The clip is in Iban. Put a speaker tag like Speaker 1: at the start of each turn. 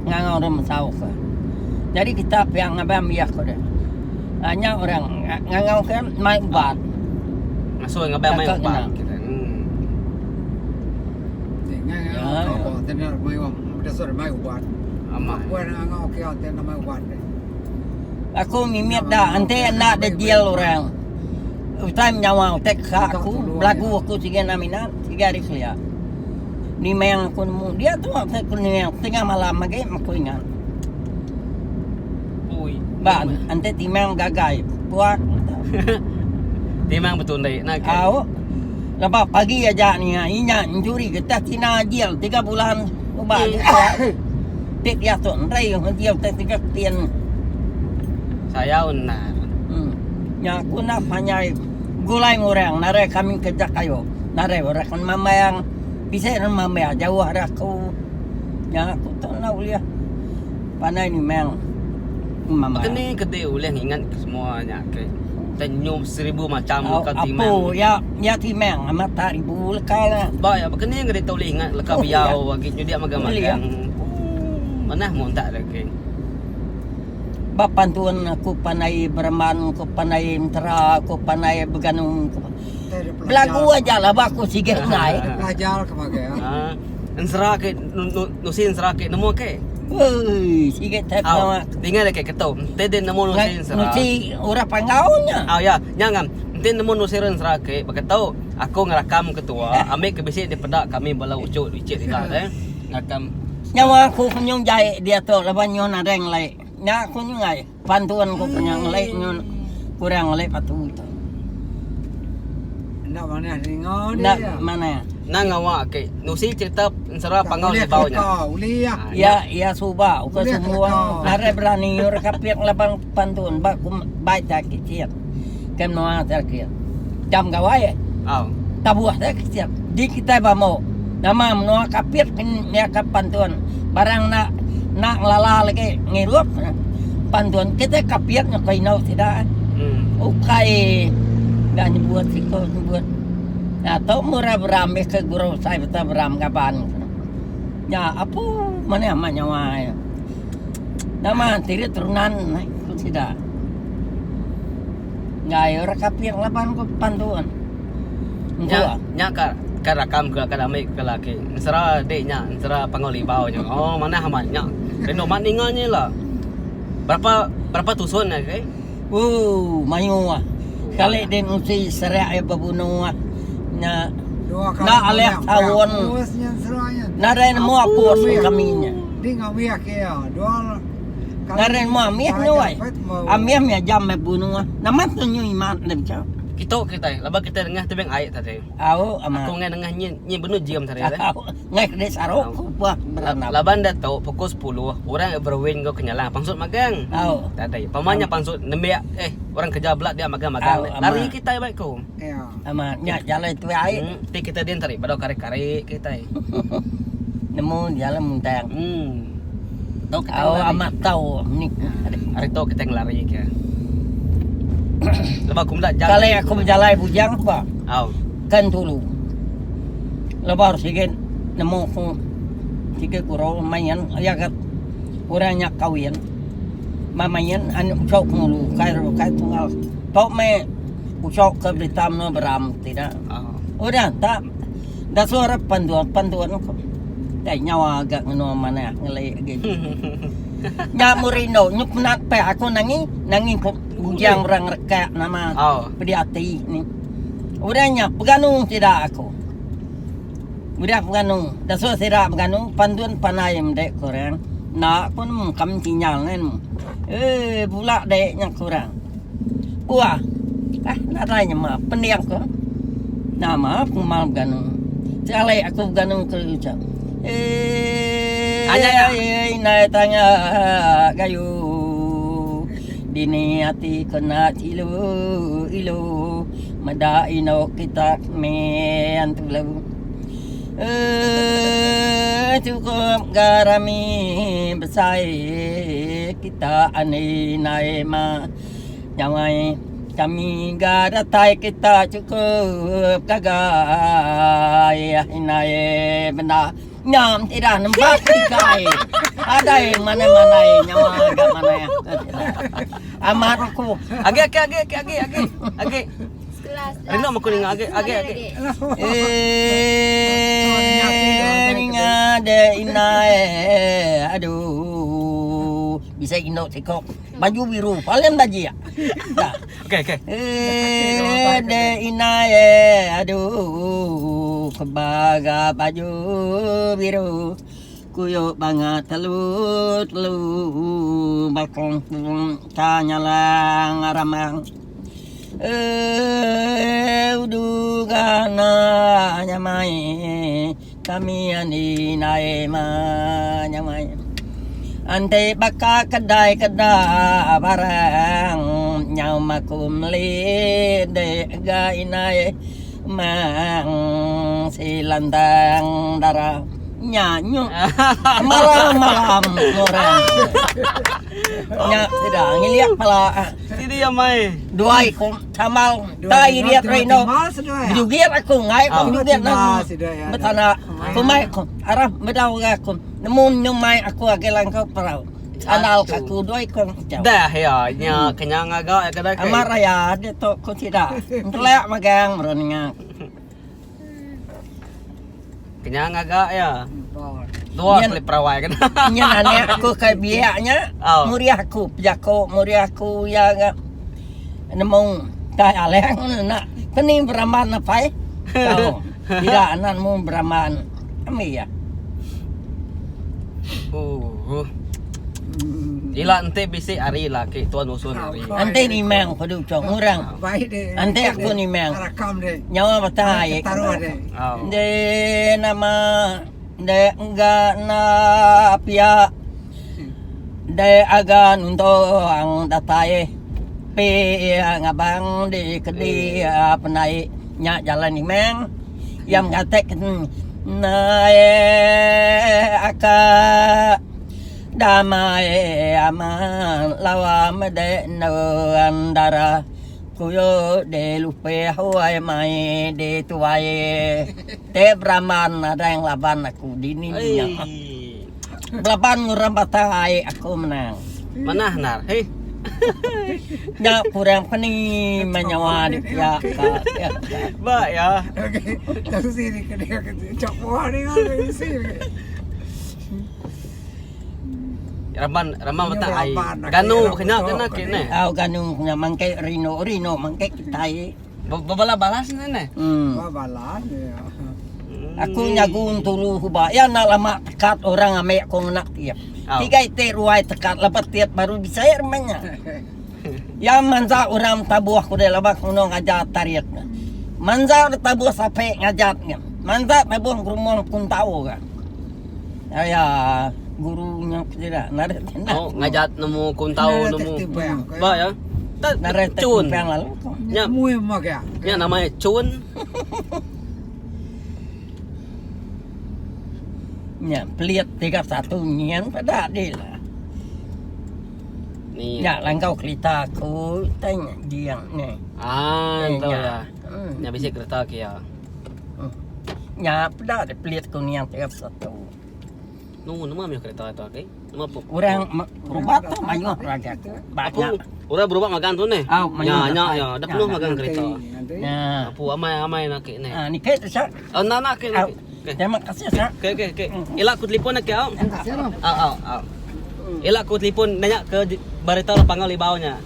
Speaker 1: Ngangau orang mesau ke. Nyadi kita pia ngaban mih aku deh. Aa nya orang ngangau ke mai ubat.
Speaker 2: Ngasuh ngaban mai ubat kita.
Speaker 1: Aku mimit da enti enda dijil orang utai menyawa utai keka aku belagu aku sigi enda minat sigi ari kelia. Nimang aku nemu dia tu aku nimang tengah malam agi aku ingat. Ba enti timang gagai puak.
Speaker 2: Timang betundi nah ke.
Speaker 1: Au. Lepas pagi aja ni inya mencuri getah cina jil tiga bulan uba agi puak. Ti diatu ndai jil ti tiga kepin.
Speaker 2: Sayau endar.
Speaker 1: Hmm. Nya aku enda panjai begulai enggau orang narai kami kerja kayu. Narai orang ke mambang bisi orang mambang jauh ari aku. Nya aku tu enda ulih pandai nimang mambang.
Speaker 2: Baka ni ke ti ulih ngingat ke semua nya ke tenyum seribu macam leka
Speaker 1: timang. Apu ya ya timang amat tak ribu leka lah.
Speaker 2: Ba ya baka ni ke ti ulih ingat leka biau agi nyudik magang-magang. Manah mun tak agi.
Speaker 1: Ba pantun aku pandai beremban ku pandai mentera ku pandai beganung ku belagu aja lah ba aku sigi enggai.
Speaker 3: Belajar ke magai
Speaker 2: ah. Ensera ke nusi ensera ke nemu ke.
Speaker 1: Oi sigi tai pengawa.
Speaker 2: Dinga dek ke tu. Enti dek nemu nusi ensera.
Speaker 1: Nusi orang panggau nya.
Speaker 2: Au ya nya ngam. Enti nemu nusi ensera ke baka tu aku ngerakam ketua ambi ke bisi dipeda kami bala uchu icit ila deh ngerakam.
Speaker 1: Nyawa aku ke nyung jai diatu laban nyun nadai ngelai. Nya aku nyunggai pantun ku ke nya ngelai nyun kurang ngelai patu tu.
Speaker 3: Enda manah ninga
Speaker 1: dia. Enda manah.
Speaker 2: Enda ngawa ake nusi cerita ensera Panggau Libau nya.
Speaker 3: Ulih
Speaker 1: Iya iya suba ukai semua nadai berani orang kapit ngelaban pantun ba ku bai ta kicit ke menua ta kicit. Jam gawai.
Speaker 2: Au.
Speaker 1: Tabuh ta kicit. Di kitai ba mu nama menua kapit ke nya ka pantun barang enda enda ngelala lagi ngirup pantun kitai kapit nya ko indu sida. Ukai enda nyebut siko nyebut. Nya tu murah beram mih ke guru sai beta beram kaban. Nya apu manah amat nyawa iya. Nama tiri terunan ku sida. Enggai orang kaping laban ku pantun.
Speaker 2: Nya nya ka ka rakam ke ka ambi ke laki. Ensera dik nya ensera Panggau Libau nya. Oh manah amat nya. Rindu amat ninga nya ila. Berapa berapa tusun agi?
Speaker 1: Ooh mayuh kali deh ngusi serak iya bebunuh nya enda alih taun nadai nemu apus kami nya. Nadai nemu amih nya wai amih mih aja meh bunuh nama tu nyu imat deh becha.
Speaker 2: Kitu kitai laban kitai nengah tebing ai tadi.
Speaker 1: Au amat.
Speaker 2: Aku enggai nengah nyin nyin benung jim tadi.
Speaker 1: Au enggai kena saruk ku puah beranap.
Speaker 2: Laban diatu pukul sepuluh orang everwin enggau kenyalang pansut magang.
Speaker 1: Au.
Speaker 2: Tadi pama nya pansut nembiak eh orang kerja bela dia magang-magang
Speaker 1: Au
Speaker 2: lari
Speaker 1: amat.
Speaker 2: kitai bai ku.
Speaker 1: Amat nya jalai tuai.
Speaker 2: Hmm ti kitai din tadi bedau kari-kari kitai.
Speaker 1: Nemu jalai muntang.
Speaker 2: Hmm. Tu kitai
Speaker 1: Au
Speaker 2: ngelari.
Speaker 1: amat tau ni.
Speaker 2: Hari tu kitai ngelari ke. Lebuh aku meda jam.
Speaker 1: Kali aku bejalai bujang ba.
Speaker 2: Au.
Speaker 1: Kan tulu. Lebuh sigi nemu ku sigi guru main iya ga orang nya kawin. Ba main anu uchu ku ngulu kai kai tunggal. Tu meh uchu ke berita menua beram ti da. Udah tak dasuh re panduan panduan ku. Dai nyawa ga ngenua manah ngeli agi. Nya mu rindu nyuk penat peh aku nangi nangi ku bujang orang rekak nama pedi ati ni. Udah nya peganu sida aku. Udah peganu dasuh sida peganu pandun pandai mende ku orang. Enda ku nemu kam sinyal neh nemu. Eee bula dek nya ku orang. Kuah ah nadai nyema pending ku. Nama ku mal beganu. Sekali aku beganu ke ucha. Eee indai tangga gayu dini ati kena chilu ilu meda inu kita min tulu. Eee chukup ga rami besai kita ani indai ma nyawai kami ga datai kita chukup gaga indai benda nya sida nempa tikai. Adai manai-manai nyawa ga manai. Amat aku.
Speaker 2: Agi agi agi agi agi agi. Agi. Rindu aku ninga agi agi agi.
Speaker 1: Eh ninga de inai aduh bisa indu siko baju biru paling bajik. Dah.
Speaker 2: Okey okey.
Speaker 1: Eh de inai aduh kebaga baju biru kuyuk bangat telu telu bakong ta nyalang aramang. Eh udu gana nyamai kami ani nai ma nyamai. Enti baka kedai keda barang nyau maku meli dek ga inai mang si lantang dara. Nya nyu malam malam orang. Nya sida ngiliak pala.
Speaker 2: Sidi ya mai.
Speaker 1: Dua iku sambal tai dia rino. Bejugit aku ngai aku bejugit nang. Betana kumai aku arah bedau ga aku nemu nyumai aku agi langkau perau. Sandal ka aku dua iku.
Speaker 2: Dah ya nya kenyang ngaga ya kada ke.
Speaker 1: Amat raya ditu ku sida. Entelak magang mereninga.
Speaker 2: Kenya ngaga iya. Dua kali perawai kena.
Speaker 1: Nya anak aku ke biak nya. Oh. Muriah aku pejako muriah aku iya ga nemu tai aleng nak keni beramban apai. Tau. Tidak anak nemu beramban. Ambi iya.
Speaker 2: Uh. Ila enti bisi hari lah ke tuan usun hari.
Speaker 1: Enti nimang padu cong orang. Enti aku nimang. Nyawa batang ai. Ende nama ende engga na pia ende aga nuntung datai pi ngabang di kedi penai nya jalai nimang. Iya mengatek nai aka damai aman lawa mede endu dara kuyu di lupe huai mai di tuai te beraman nadai ngelaban aku dini nya belaban ngurang batang ai aku menang.
Speaker 2: Manah endar heh.
Speaker 1: Nya kurang peni meh nyawa di pia ka.
Speaker 2: Ba ya. Raban raban batang ai. Ganu kena kena ke ne.
Speaker 1: Au ganu kena mangke rino rino mangke kitai.
Speaker 2: Bebala balas ne neh.
Speaker 3: Babalas ya.
Speaker 1: Aku nyagu entulu huba iya enda lama tekat orang ambi aku ngena tiap. Tiga iti ruai tekat lepas tiap baru bisi meh nya. Iya mansa orang tabuh ku deh laban ku nulung ngajar tarik. Mansa tabuh sape ngajat nya. Mansa tabuh ngerumung kuntau ka. Aya guru nya sida narit enda.
Speaker 2: Oh ngajat nemu kuntau nemu. Ba ya.
Speaker 1: Narit
Speaker 2: Cun.
Speaker 1: lalu.
Speaker 2: Nya nya nama iya cun.
Speaker 1: Nya pelit 31 nyin peda di lah.
Speaker 2: Ni.
Speaker 1: Nya langkau kerita aku tai nya diang ni.
Speaker 2: Ah,
Speaker 1: Eh,
Speaker 2: tahu
Speaker 1: nya.
Speaker 2: ya. Nya bisi kereta ke ya.
Speaker 1: Nya peda di pelit ku niang 31.
Speaker 2: Nu nama mih kereta tu agi? Nama pu.
Speaker 1: Orang berubat tu mayuh raja aku.
Speaker 2: Apu,
Speaker 1: Banyak.
Speaker 2: orang berubat magang tu neh.
Speaker 1: Au, mayuh
Speaker 2: Nya nya
Speaker 1: datai.
Speaker 2: ya, dah penuh magang kereta.
Speaker 1: Nya.
Speaker 2: Apu amai amai nak ke neh.
Speaker 1: Ha ni ke tu sa.
Speaker 2: Oh, nak nak ke.
Speaker 1: Au.
Speaker 2: Okey.
Speaker 1: Terima kasih sa.
Speaker 2: Okey okey okey. Ila aku telefon nak ke au. Au au au. Ila aku telefon nanya ke berita Panggau Libau nya.